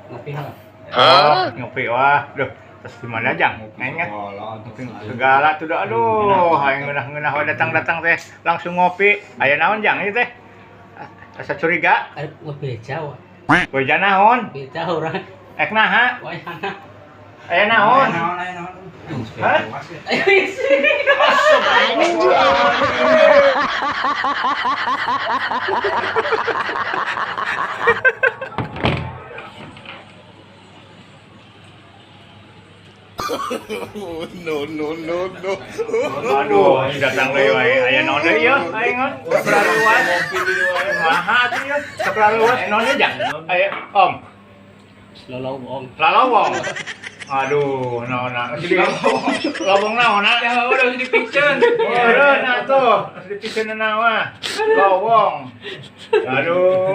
Ngopi ha. Oh, ngopi wah. Duh, terus di mana jang? Neng ya. Ngopi segala tuh dah. Aduh, hayang ngeunah-ngeunah we datang-datang teh langsung ngopi. Aya naon jang ieu teh? Asa curiga. Arek ngopi jauh. Beja naon? Beja urang. Ek naha? Wayahna. Aya naon? Naon aya naon. Hah? Ayo. No, no, no, no. Aduh, datang deui wae. Aya naon deui ieu? Aing mah keperluan. Maha atuh ieu? Keperluan naon deui jang? Aya Om. Lolowong. Lalawong. Aduh, naon na. Lawong naon na? Ya udah dipiceun. Oh, nah tuh, dipikeun naon? Lawong. Aduh.